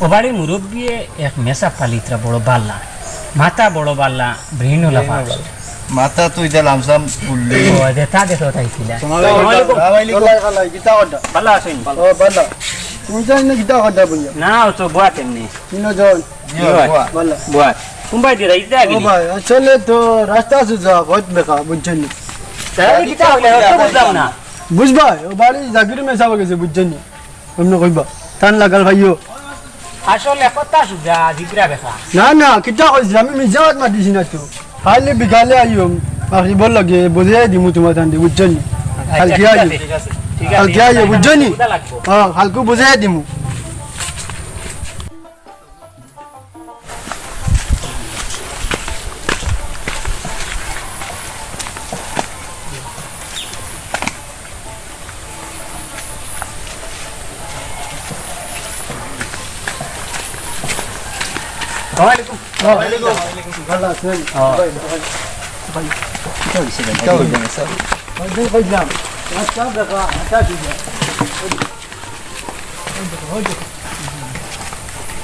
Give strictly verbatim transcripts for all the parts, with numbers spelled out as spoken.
ও বাড়ির মুরব্বিয়ে এক মেসাব পালিত্রা বড় বালা, মাথা বড় বালা, brain ওলা fast। মাথা তো ইটা লামসাম উল্লি। ও, দে, তা দেখো তাই কিলা। সালাম আলাইকুম। সালাম আলাইকুম। কিতা কথা? বালা আছইন? ও, বালা। তুমি জানি না কিতা কথা বলিয়া? না, ও তো বুয়া কেমনে? তিনজন। জি, বুয়া। বালা। বুয়া। কুম্বাই দিয়া, ইটা ও আগে নি? ভাই, আসলে তো রাস্তা সুজা, বহুত বেকা, বুঝছইন নি? তাহলে কিতা হইলে? আমি তো বুঝলাম না। বুঝবায়, ও বাড়ি জাকির মেসাব গেছে, বুঝছইন নি? অমনে কইবা, টান লাগাল ভাইও। আসলে কথা সুজা, জিগরা বেকা। না, না, কিতা কইছি? আমি মিছা মাত মাতিছি না তো। কাইলে বিকালে আইও, আর কি বল লাগে, বুঝাই দিমু তুমার টান দি, বুঝছইন নি? আচ্ছা, কালকে ঠিক আইও। আছে, ঠিক আছে, ঠিক আছে। কালকে আইও, বুঝছইন নি? বুঝা লাগবো। হ্যাঁ, কালকে বুঝাই দিমু। আসসালামু আলাইকুম। ওয়ালাইকুম। ভালা আছইন? হ্যাঁ। ভাই, ভাই। ভাই, কিতা অইছে ভাই? কিতা অইছে ভাই? ভাই, ভাই, ভাই, যাও। আচ্ছা, দেখা, আচ্ছা, ঠিক আছে।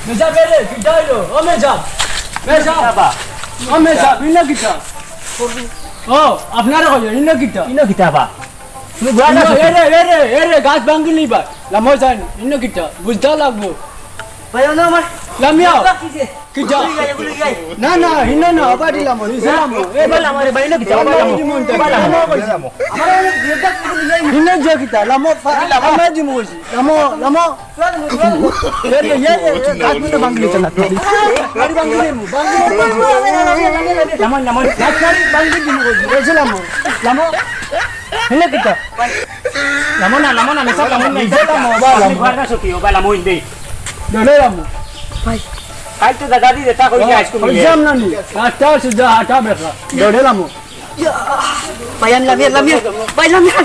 মেসাব, এ রে, কিতা অইলো? ও মেসাব, মেসাব। বাবা। ও মেসাব, ইনো কিতা? ও, আপনারে কইও, ইনো কিতা? ইনো কিতা বা? তুমি বুয়া না ইনো, ছোট? এ রে, এ রে, এ রে, গাছ ভাঙ্গিলি বা। লামো যাইন, ইনো কিতা? বুঝতা লাগবো। ভাই, অনো আমার লামিয়া। বাবা, কিসে? কিতা? গুলি গাই, গুলি গাই। না, না, হিনো না, আবার দিলাম, হিনো দিলাম। এ বালা, আমারে বাইরে কিতা? আবার দিলাম। আবার দিলাম। আমার অনেক বিরোধ আছে, গুলি গাই। হিনো যে কিতা? লামো, লামো দিমু কইছি। লামো, লামো। এ, এ, এ, এ, গাছ মনে ভাঙলি তো না। গাড়ি ভাঙলি রে, ভাঙলি রে। লামো, লামো। গাছ গাড়ি ভাঙলি দিমু কইছি। এই যে লামো। লামো। হিনো কিতা? লামো না, লামো না, মেসাব লামো না। এই যে লামো, বা লামো। আপনি ঘর না সত্যি, ও বা লামো ইন্দে। দৌড়ে লামো। ভাই। কাল তো দাদা দি যেটা কইছে, আইজকু মিলে। কইছিলাম না নি? রাস্তা সুজা, হাটা বেকা। দৌড়ে লামো। ইয়া। ভাই, আমি লামিয়া, লামিয়া। ভাই, লামিয়া।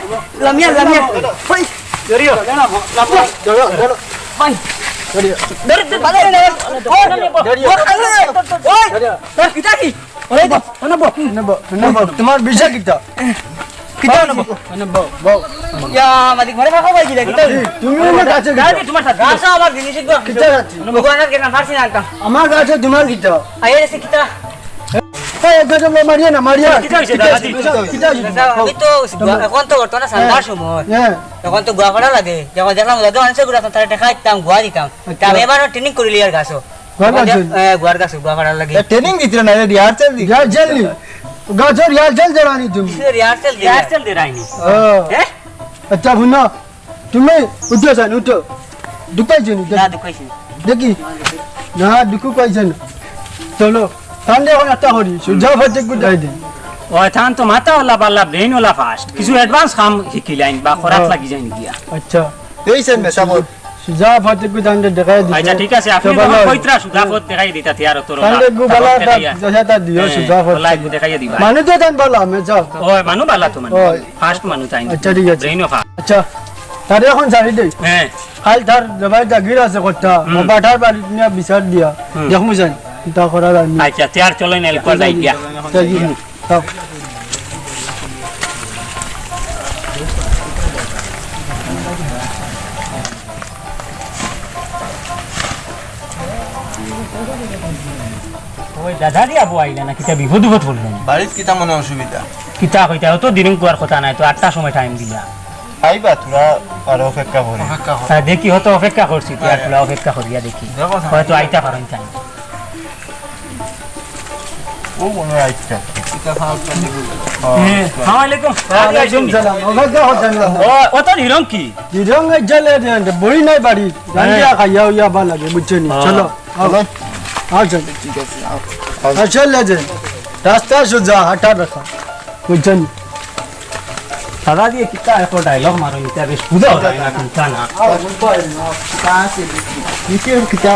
লামিয়া, লামিয়া। ভাই। জড়িও। জড়িও, জড়িও। ভাই। জড়িও। ধরে, ধরে, ধরে, ধরে। ওই, জড়িও। ওই, ওই। জড়িও। তোর পিতা কি? ওই, ওই, ওই, ওই। তুমার বিষয় কিতা? কিতা অইবো? মানে বউ, বউ। ইয়া, মালিক, মরে ফাঁকা পাই দিলা, কিতা অইবো? তুমি না গাছে কিতা? গাছে তোমার সাথে। গাছে আমার জিনিস একদম। কিতা গাছে? বুয়া না কেন, ফাঁসি না আনতাম। আমার গাছে তোমার কিতা? আইয়া গেছে কিতা? এই, এই, এই, মারিয়া না, মারিয়া। কিতা অইছে, দাদা? কিতা অইছে? আমি তো এখন তো বর্তমানে ঠান্ডার সময়। হ্যাঁ। এখন তো গুয়া ফাটা লাগে। যখন দেখলাম, ওদের মানুষের গুয়া, তারা টেকা দিতাম, গুয়া দিতাম। আচ্ছা। তা আমি এবার training করিলি আর গাছো। গুয়ার গাছো? এ, গুয়ার গাছো, গুয়া ফাটার লাগি। এ, training দিতে না, এ, rehearsal দিতে। Rehearsal নি? গাছর rehearsal দেরানি তুমি। কিসের rehearsal দিতে? Rehearsal দেরানি। ও। হ্যাঁ? আচ্ছা, হুনো, তুমি উঠো, জান, উঠো। দুঃখ পাইছো নি? না, দুঃখ পাইছি না। দেখি। না, দুঃখ পাইছো না। চলো, তাহলে এখন একটা করি, সুজা ফতে গুদাই দিন। ও, তান তো মাথা ওলা বালা, brain ওলা fast। কিছু advance কাম শিখিলাইন বা করাত লাগি যাইন গিয়া। আচ্ছা। এই সেন মেসাবত। সুজা ফতে গুদাই দেখাই দিন। আচ্ছা, ঠিক আছে, আপনি তো যখন ভালো। কইতরা সুজা ফত দেখাই দিতা, তিয়ার তোর তাহলে ওলা, গু বালা তখন দেখাইয়া। তা, যেটা দিও, হ্যাঁ, সুজা ফত। ওলা গু দেখাইয়া দিবা। মানু তো তান বালা, মেসা। ওই, মানু বালা তো মানু। ওই। Fast মানু তাইন। আচ্ছা, ঠিক আছে। Brain ও fast। আচ্ছা, তারে এখন ছাড়ি দেই। হ্যাঁ। কাল তার জবাই জাগির আছে কথা, হুম। বাটার বাড়ি নিয়ে বিচার দিয়া। হুম। দেখমু জানি, তা করার আর নেই। আচ্ছা, তিয়ার চলেন, এলকর যাই গিয়া। যাই গিয়া। হুম। যাও। ওই দাদা দিয়া বউ আইলা না, কিতা বিপদ বিপদ পড়লো না? বাড়িত কিতা মনে অসুবিধা? কিতা কইতা, অত দিন কুয়ার কথা নাই তো, আটটার সময় time দিলা। আইবা, তোরা আর অপেক্ষা করি। অপেক্ষা করি। হ্যাঁ, দেখি, হয়তো অপেক্ষা করছি, তুই আর হ্যাঁ। তোরা অপেক্ষা করিয়া দেখি। দেখো, হয়তো আইতা পারেন time। ও মনে হয় আইসা। হ্যাঁ, সালাম আলাইকুম। ওয়ালাইকুম সালাম। ও ভাই, দেখো জানলা। ও, ও তো হিরং কি? হিরং এই জেলে দেন, বড়ি নাই বাড়ি। গাঞ্জা খাইয়া হইয়া ভালা লাগে, বুঝছো নি? হ্যাঁ। চলো, আও। চলো। আও, চলো। ঠিক আছে, আও। আও, চলে যে। রাস্তা সোজা, হাঁটা দেখা। বুঝছো নি? দাদা দিয়ে কিতা একটা ডায়লগ মারো, ইটা বেশ বুঝা যায় না, কিতা না। আও, বুঝবা না। কিতা আছে? কিতা, কিতা?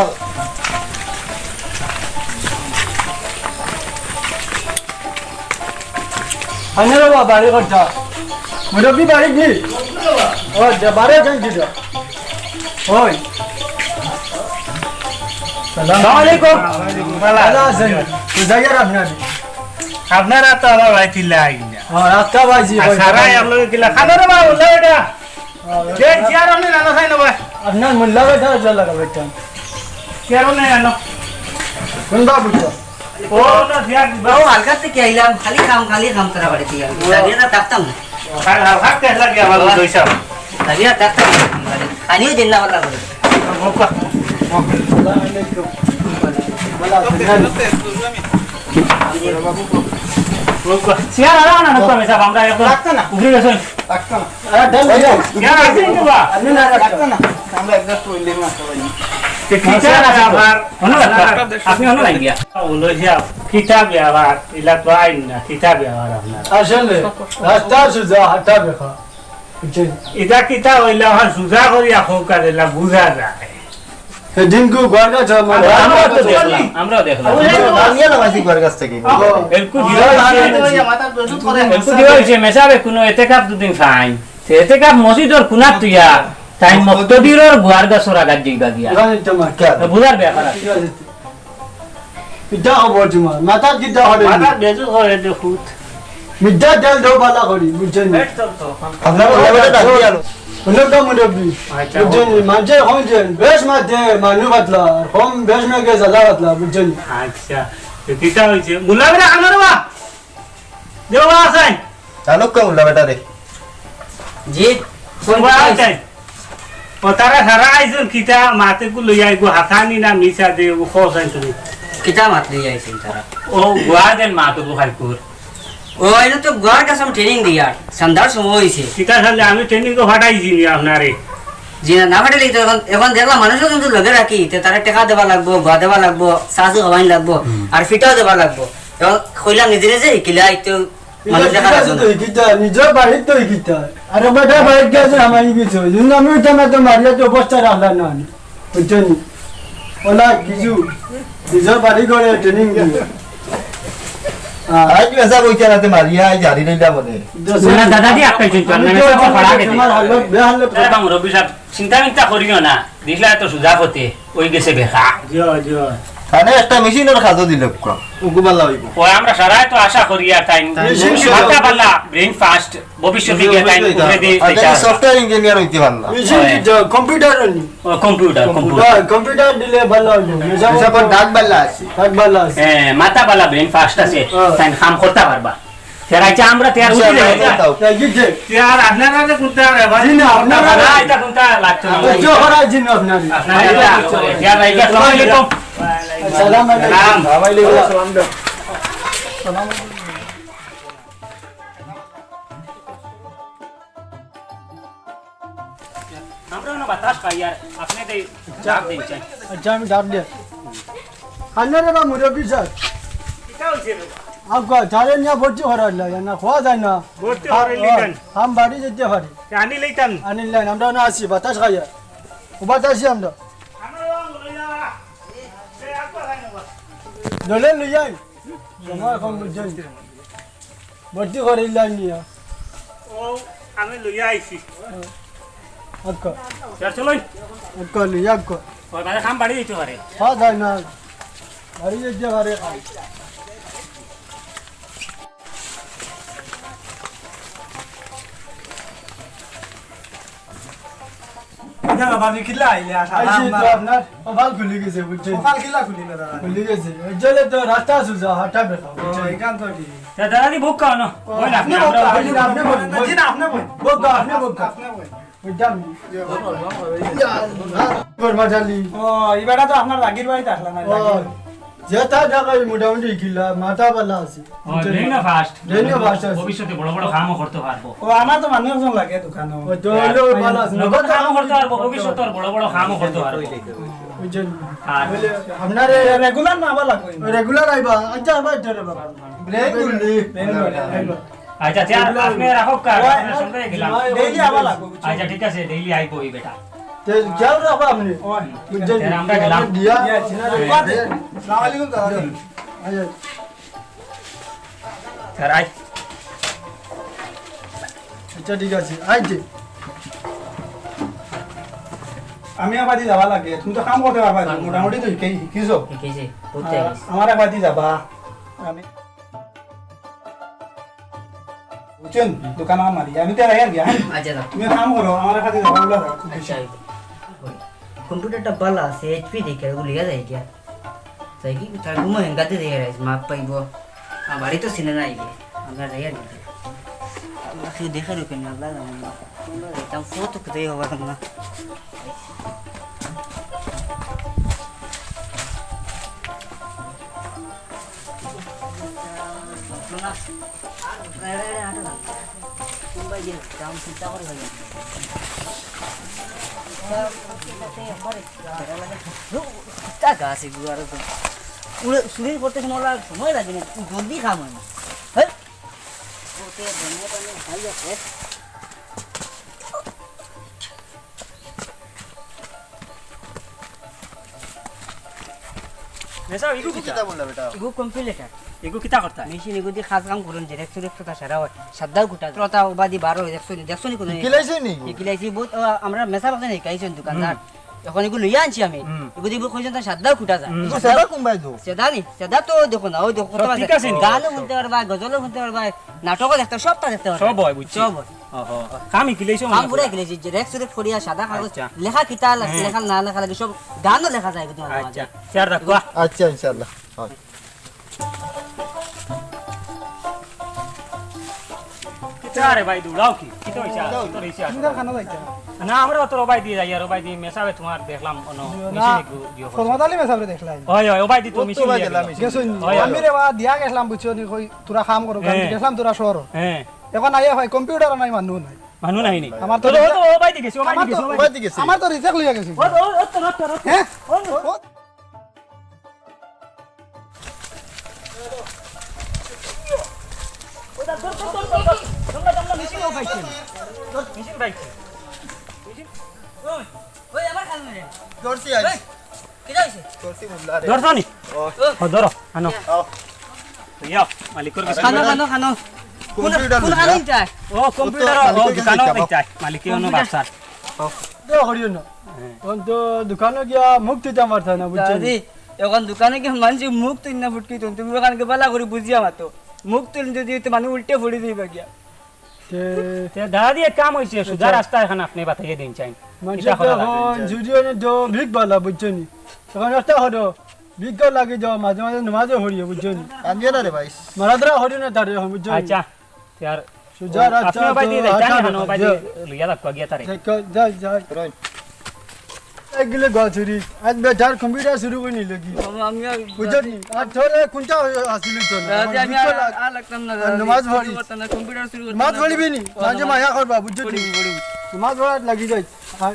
আনে রে বাবা, বাড়ি কথা। মুরব্বি বাড়ি কি? ও, যা, বারো জন কি যা? ওই। সালাম আলাইকুম। ভালা আছেন? তো যাইয়ার আপনার? আপনারা তো আমার ভাই তিল্লা আইন না। ও, রাস্তা পাইছি, আর ভাই। সারাই আপনার কিলা খানো রে বাবা, উল্লা বেটা। যে চেয়ার আপনি নানো খাই না ভাই। আপনার মোল্লা বেটা জল লাগা বেটা। চেয়ার আপনি নানো। কোন বাবু তো? ও, না, চেয়ার দিবা। ও, হালকা থেকে আইলাম, খালি কাম, খালি কাম তারা বাড়িতে গেলাম। ও। দাঁড়িয়ে না থাকতাম না। আর হালকা কে লাগি আমার বাবা। দুই সাহেব। দাঁড়িয়ে থাকতাম না। খালিও দিন না, ভালা করে। চেয়ার আলাদা না, না, না, না, আমরা একদম রাখতো না। উপরে গেছে। রাখতো না। আরে, ডাল ভাই। চেয়ার আছে কিন্তু বা? আপনি না রাখতো না। আমরা একদম তো ইন্ডিয়ান মাস্টার ভাই। তে কিতা আবার? হনো লাগতা? আপনি হনো লাগিয়া। বলো যে কিতা ব্যাপার? ইলা তো আইন না, কিতা ব্যাপার আপনার? আসলে, রাস্তা সুজা, হাঁটা বেকা। বুঝছেন? ইটা কিতা অইলা, আমার সুজা করিয়া কউক্কা দিলা, বুঝা যায়। সেদিনকু ঘর কাছে আমার আমরা তো দেখলাম, আমরাও দেখলাম। আমরা তো দেখলাম। আমি আর আমার ঘর কাছ থেকে। ও। এলকু দিবা হইছে, এলকু দিবা হইছে, মেসাবে কোনো এতেকাফ দুদিন খাই। তে এতেকাফ মসজিদর কুনাত তুইয়া, তাই মক্তদিরর গুয়ার গাছর আগাত যাইবা গিয়া। বুঝার ব্যাপার আছে। ইটা খবর তোমার, মাথার কিতা করে? মাথার বেজু করে দেখুত। মিঠা তেল দেও বালা করি, বুঝছেন নি? পেট চলতো। আপনার বলে বলে ডাক দিয়ে আলো। অনেকটা মুরব্বি, আচ্ছা। বুঝছেন নি? মানষে কইছে, বেশ মাতে মানু পাতলা, আর কম বেশ মেঘে জ্বালা পাতলা, বুঝছেন নি? আচ্ছা, তো কিতা হইছে? মুলা বেটা খানো রে বা? দেও বা আসাই। চালক কা মুলা বেটা রে? জি। কোন বা আসাই? ও তারা সারা আইছইন কিতা মাতে কু লইয়া আইগো হাসানি না মিছা দে ও খোঁজ আইন তুমি। কিতা মাত লইয়া আইছইন তারা? ও গুয়া দেন মাত কু খাইকুর। ও, এটা তো গুয়ার কাছে আমি ট্রেনিং দিয়ার, সন্ধ্যার সময় হইছে। কিতা সালে আমি ট্রেনিং তো ফাটাইছি নি আপনারে। জি না, না ফাটাইলে তো এখন, এখন দেখলাম মানুষও কিন্তু লগে রাখি, তে তারা টেকা দেবা লাগবো, গুয়া দেবা লাগবো, চা চু খাওয়াইন লাগবো, আর ফিটাও দেবা লাগবো। এখন কইলাম নিজে নিজে হিকিলে আইতো মানুষ দেখা যাচ্ছে না। তো হিকিতা, নিজের বাড়ির তো হিকিতা। আরে বেটা বাড়ির গেছে আমার হিকিছে। যদি আমি উঠে না তো মারিয়া তো অবস্থা রাখলাম না আমি। বুঝছেন? ওলা কিছু নিজের বাড়ি ঘরে ট্রেনিং দিয়ে। আজ মেসা কইতে রাতে মারিয়া, আজ হারি লইলা বলে। না, দাদা দি আটকাইছেন তো, আমি না, তো মেসা আমার ফাড়া খেতে। তোমার হালত, বেহালত। আরে বাবু, রবি সাহেব, চিন্তা মিন্তা করিও না। দেখলা তো সুজা পথে, ওই গেছে বেকা। জি, জি। তাহলে একটা মেশিনের কাজও দিল, উগু বালা হইব। ও, আমরা সারাই তো আশা করি আর তাই। মেশিন মাথা বালা, brain fast, ভবিষ্যতে গিয়া তাই উপরে দিয়ে আর এটা। সফটওয়্যার ইঞ্জিনিয়ার হইতে পারলা। মেশিন কি হয়? যা, কম্পিউটার নি? ও, কম্পিউটার, কম্পিউটার। কম্পিউটার, কম্পিউটার দিলে ভালো হইব। মেশিন হিসাবে ডাক বালা আছে। ডাক বালা আছে। হ্যাঁ, মাথা বালা, brain fast আছে। হ্যাঁ। তাই কাম করতে পারবা। তেরা ইচ্ছা আমরা তেরা উঠি যাই। এই যে যে। তেরা আপনারা যে কোনটা রে ভাই? জি না, আপনারা না, এটা কোনটা লাগতো না। ধৈর্য করা জি না আপনারা। আপনারা এটা, তেরা ভাই, আসসালামু আলাইকুম। সালাম আলাইকুম। সালাম। সালাম আলাইকুম। আমরা না বাতাস পাই আর আপনি তো ডাক দেন চাই। আচ্ছা, আমি ডাক দিয়ে। আন্নারে বা মুরব্বি স্যার। কিতা হইছে রে? আগুয়া, তারে নিয়া ভর্তি করাইলা, না খাওয়া যায় না। ভর্তি করাইলি কেন? আম বাড়ি যেতে পারি। আনি লইতাম। আনি লইন, আমরা না আছি, বাতাস খাইয়া। ও বাতাসি আমরা। আমরা লইয়া। সে আগুয়া খাই না বা। দলে লইয়াই। সময় কম বুঝছেন। ভর্তি করাইলা নিয়া। ও, আমি লইয়া আইছি। আচ্ছা। স্যার, চলুন। আচ্ছা, লইয়া আচ্ছা। ও, তাহলে কাম বাড়ি দিতে পারে। হ্যাঁ, যাই না। বাড়ি দিতে পারে। এটা বাবা, আমি কিলা আইলে আসা? আইছি তো আপনার কপাল খুলি গেছে, বুঝছেন? কপাল কিলা খুলি না দাদা? খুলি গেছে। ওই জন্য তো রাস্তা সুজা, হাঁটা বেকা, ও, বুঝছেন? এখান তো ঠিক। তা দাদা, দি বুক কাও না? ও, ওই না, আপনি আপনি বুক কাও, আমরা আপনি বুক কাও। জি না, আপনি বুক। বুক কাও, আপনি বুক কাও। আপনি বুক। ওই দাম দি। ইয়া, ইয়া, কর্মচারী। ও, এবারে তো আপনার রাগির বাড়িতে আসলাম না, ও। রাগির। যেটা টাকা, এই মোটামুটি কিলা, মাথা ভালা আছে। ও, দেই না first। দেই না first আছে। ভবিষ্যতে বড় বড় কামও করতে পারবো। ও, আমার তো মানুষ একজন লাগে দোকানো। ও, তো হইলো, ভালা আছে। নগদ কামও করতে পারবো, ভবিষ্যতে আর বড় বড় কামও করতে পারবো। বুঝছেন? আর বলে, আপনারে regular না আবার লাগবে। Regular আইবা। আচ্ছা, আবার ধরে বাবা। Regular। Regular। আচ্ছা, আচ্ছা, আপনি রাখো কার্ড, ওই, আপনার সঙ্গে গেলাম। Daily আবার লাগবো, বুঝছেন? আচ্ছা, ঠিক আছে, daily আইবো এই বেটা। তে যাও রাখো আপনি। ওই, বুঝছেন? তে আমরা গেলাম। দিয়া। দিয়া, চিনা রে। হ্যাঁ। আসসালামু আলাইকুম, দাদা। আচ্ছা। Sir, I. আচ্ছা, ঠিক আছে, আইছে। আমি আবার দি যাবা লাগে, তুমি তো কাম করতে পারবা, মোটামুটি তো শিখেই শিখিছো। শিখেছি, বুঝতে আর পারছি। আমার আবার দি যাবা। আমি বুঝছেন, দোকান আমার মালিক, আমি তো রাইয়ার গিয়া, হ্যাঁ? আচ্ছা, দাও। তুমি কাম করো, আমার কাছে যাবা, ওগুলা যাও। আচ্ছা, ওই কম্পিউটারটা ভালা আছে, এইচপি দেখে, ওগুলো লিয়া যায় গিয়া। তাই কি, তার ঘুমো হেঙ্গাতে দিয়ে রাইস, মাপ পাইবো। আমার বাড়ি তো চিনে নাই গিয়া, আমরা রাইয়ার গিয়া। আল্লাহ, কেউ দেখে রুখে না, আল্লাহ জানে না। আমরা যাইতাম, কত কোথায় হবার না। তা গাছ এগুলো আরো তো। উড়ে চুরি করতে সময় লাগে, সময় লাগে না, জলদি কাম হয় না। হ্যাঁ? ওতে বনে বনে খাই আছে। মেসাব, ইগু কিতা? কিতা বললা বেটা? ইগু কম্পিউটার। ইগু কিতা করতা? মেশিন ইগু দি কাজ কাম করুন, জেরক্স জেরক্স কথা সারা হয়। সাদ্দাও কুটা। তোরা ওবাদি বারো, দেখছো নি? দেখছো নি কোনো? কিলাইছে নি ইগু? কিলাইছি বহুত, ও, আমরা মেসাব আছে নি, কাইছেন দোকানদার। হুম। এখন ইগু লইয়া আনছি আমি। হুম। ইগু দি কইছেন তার সাদ্দাও কুটা যায়। হুম। ইগু সাদ্দা কুম্বাই দো? সাদ্দা নি? সাদ্দা তো দেখো না, ওই দেখো, কত সব ঠিক আছে। আছে নি? গানও শুনতে পারবা, গজলও শুনতে পারবা, নাটকও দেখতে, সবটা দেখতে পারবা। সব হয়, বুঝছি। সব হয়। ওহো। কাম শিখিলাইছো কাম মনে পুরা হয়? শিখিলাইছি, জেরক্স জেরক্স করিয়া সাদা কাগজ, আচ্ছা। লেখা কিতা লাগে, হ্যাঁ। লেখা না লেখা লাগে, সব গানও লেখা যায় কিন্তু মাঝে মাঝে। আচ্ছা, চেয়ার রাখো। আচ্ছা, ইনশাআল্লাহ। হয়। কিতা রে ভাই, দৌড়াও কি? কিতা হইছে? কিতা হইছে? তুমি তার খানা যাইতা? না, আমরা তো ওবায়দি যাই, আর ওবায়দি মেসাবে তোমার দেখলাম, অনো না, মেশিন একটু ইয়ে করছে। ফরমাদ আলী মেসাবরে দেখলাই। হয়, হয়, ওবায়দি তো ও তো মেশিন ওবায়দি দিয়া আলা গেল। মেশিন। গেছো নি? হয়, আমি হয়। রে বা দিয়া গেছলাম, বুঝছো নি, কই তোরা কাম করো, হ্যাঁ। গেছলাম তোরা শহর। হ্যাঁ। এখন আইয়া হয়, কম্পিউটার নাই, মানু নাই। মানু নাই নি? আমার তো তবে ও তো ওবায়দি গেছে, ওবায়দি আমার তো গেছে, ওবায়দি। ওবায়দি গেছে। আমার তো রিজেক্ট লইয়া গেছে। ও, ও, ও তো, ও তো, ও তো। হ্যাঁ? ও, ও। মেশিন পাইছি। মেশিন। ওই, ওই, আমার কাছে নে। ধরছি আইস। ওই। কিতা হইছে? ধরছি মুল্লা রে। ধরছো নি? ও। ও, ধরো, আনো। আও। ইয়া, মালিকর কাছে। খানো, খানো, খানো। কোন, কম্পিউটার কোন লইয়া। খানো ইটা? ও, কম্পিউটার, ও, মালিকে দোকানো যাইতাম। ইটা। মালিকে অনো কম্পিউটার। বাসার। আও। দে করিও না। হ্যাঁ। অন তো দোকানো গিয়া মুখ তুলতাম পারতা না, বুঝছো? দাদি, এখন দোকানো গিয়া মানষে মুখ তুলি না ফুটকি তুলি। তুমি ওখানকে বালা করি বুঝিয়া মাতো। মুখ তুলি যদি তো মানুষ উল্টে পড়ি যাইবা গিয়া। তে তে দাদা দি এক কাম হইছে, সুজা আচ্ছা। রাস্তা এখন আপনি বাতাইয়া দিন চাইন। মানুষের ইটা করা লাগবে। এখন যুদি অনে তো ভিক বালা, বুঝছো নি? এখন একটা হলো, ভিক লাগি যাও, মাঝে মাঝে নমাজও হরিও, বুঝছো নি? আমিও না রে ভাই। মারাদরা হরিও না তারে এখন, বুঝছো নি? আচ্ছা, তে আর সুজা ও, রাস্তা আপনি ওবায়দি তো যাইতা নি, আশা এখন ওবায়দি রাখা। লইয়া রাখবা গিয়া তারে। যাই, যাই, যাই। এগুলো গছুরি, আজ বেটার কম্পিউটার শুরু করে নিল কি? বাবা, আমি আর বুঝছো নি? আর তোর কোনটা আসলে তো না? দাদা, আমি আর, আর লাগতাম না, আর দাদা, নমাজ পড়ি। করতাম না, কম্পিউটার শুরু করতাম নমাজ না। পড়িবি নি? ও, মাঝে নমাজ। মায়া করবা, বুঝছো নি? পড়িবি, পড়িবি। নমাজ পড়ার লাগি যাই। আর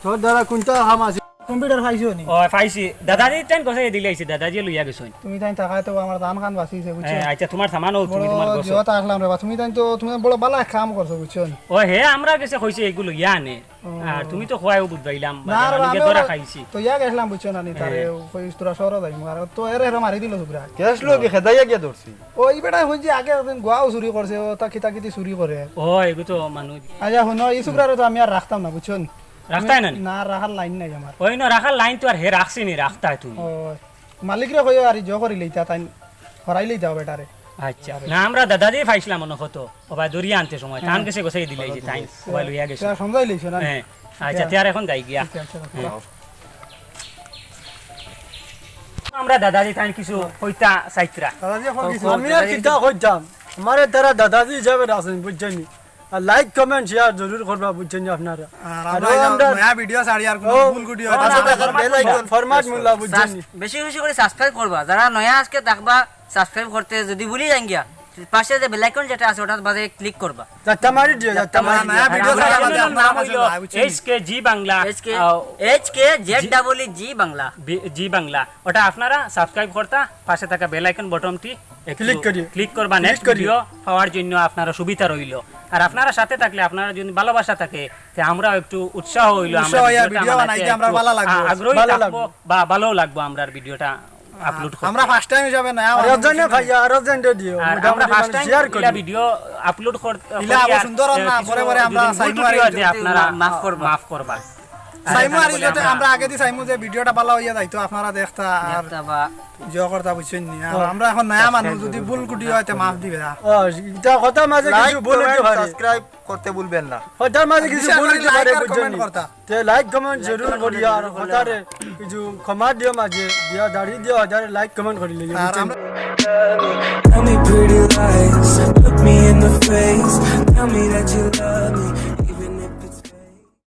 তোর দ্বারা কোনটা হাম আছে? কম্পিউটার পাইছো নি? ও, পাইছি। দাদাজি টেন কোথায় দিলে আইছে? দাদাজি লইয়া গেছইন। তুমি তাই টাকা তো আমার দান খান বাঁচিছে, বুঝছো? হ্যাঁ, আচ্ছা, তোমার সামানও তুমি বড় তোমার গছো। জিওত আসলাম রে বা। তুমি তাই তো, তুমি বড় বালা এক কাম করছো, বুঝছো নি? ও, হে, আমরা গেছে কইছে এগুলো ইয়া নে। ও। আর তুমি তো খোয়াইও বুঝবাইলাম, না, বাজার আর আমি গিয়ে আমিও ধরা খাইছি। তো ইয়া গেছিলাম, বুঝছো না নি, তারে হ্যাঁ। ওই তোরা শহরে যাইমু, আর তো এরে এরে মারি দিল সুগ্রা। ক্যাশ লোকে খেদাইয়া গিয়া ধরছি। ওই বেটায় কইছে আগে একদিন গুয়াও চুরি করছে, ও তা কিতা কিতি চুরি করে। ও, এগু তো মানুষ। আচ্ছা, হুনো, ই সুগ্রারে তো আমি আর রাখতাম না, বুঝছো নি? রাখতায় না নি? না, রাখার লাইন নাই আমার। ওই না, রাখার লাইন তো আর হে রাখছি নি, রাখতায় তুমি। ও, মালিকরে কইও আর জো করি লইতা, তাই হরাই লইতা বেটারে। আচ্ছা। না, আমরা দাদাজি পাইছিলাম মনে হতো। ওবায় দরিয়া আনতে সময়, তান হ্যাঁ। গেছে গোছাই দিলে এই যে তাই, ওবায় লইয়া গেছে। তে আর সমঝাই লইছো না? হ্যাঁ। আচ্ছা, তে আর এখন যাই গিয়া। আচ্ছা, আচ্ছা, আচ্ছা। হ্যাঁ। আমরা দাদাজি তাই কিছু কইতা চাইতরা। দাদাজি এখন কিছু আমি আর দাদাজি কিতা কইতাম? আমারে তারা দাদাজি হিসাবে রাখছেন, বুঝছেন নি? আর লাইক, কমেন্ট, শেয়ার জরুর করবা, বুঝছইন নি আপনারা? আর আর আমরা ও এই আমরা নয়া ভিডিও ছাড়ি আর কোনো ও, ভুল ভিডিও ও, হয়, আমরা তাহলে ফরম্যাট, bell icon ফরম্যাট মূল্য বুঝছইন নি? বেশি বেশি করে সাবস্ক্রাইব করবা। যারা নয়া আজকে দেখবা, সাবস্ক্রাইব করতে যদি ভুলি যাইন গিয়া, পাশে যে বেল আইকন যেটা আছে ওটার বাজে ক্লিক করবা। যাত্রা মারি দিও, যাত্রা আমরা মারি নয়া দিও। ভিডিও আমার ছাড়া চ্যানেলের বাদে আপনারা নাম পাশে হইল যাওয়া, বুঝছেন? H K G Bangla. H K ah, H K Z double E G Bangla. B- G Bangla, ওটা আপনারা সাবস্ক্রাইব করতা, পাশে থাকা বেল আইকন বটনটি Click করিও। ক্লিক করবা। Click নেক্সট করিও। ভিডিও পাওয়ার জন্য আপনারা সুবিধা রইল। আর আপনারা সাথে থাকলে, আপনারা যদি ভালোবাসা থাকে, তে আমরাও একটু উৎসাহ হইল, উৎসাহ হইয়া ভিডিও বানাইতে আমরা ভালো লাগবো। আগ্রহী ভালো থাকবো লাগবো। বা ভালো লাগবো আমরার ভিডিওটা আপলোড করতে। আমরা ফার্স্ট টাইম হিসাবে নয়া আর মানুষ একজনে হিসাবে। খাইয়া আর একজনে দিও, আর মোটামুটি আমরা ফার্স্ট মানে টাইম শেয়ার করি। ভিডিও আপলোড করতে ইলা আবার সুন্দর না, পরে পরে আমরা সাইমু আর ত্রুটি হয় ইজ্জত যে আপনারা মাফ করবা। মাফ করবা। সাইমু আর ইজ্জতে আমরা আগে দি সাইমু যে ভিডিওটা ভালো হইয়া যাইতো, আপনারা দেখতা আর একটা বা ইয়ে করতা, বুঝছেন নি? আর আমরা এখন নয়া মানুষ, যদি ভুল ত্রুটি হয় তে মাফ দিবা। ও, এটা কথা মাঝে কিছু ভুল হইতে পারে। সাবস্ক্রাইব করতে ভুলবেন না। কথার মাঝে কিছু বিশেষ ভুল করে হইতে পারে, like আর বুঝছেন comment নি? করতা। তে লাইক, কমেন্ট জরুর করি, আর কথারে কিছু ক্ষমা দিও মাঝে, দিয়া দাঁড়িয়ে দিও, হাজারে লাইক, কমেন্ট করি লিও, আর বুঝছেন? আমরা Tell me pretty lies, look me in the face. Tell me that you love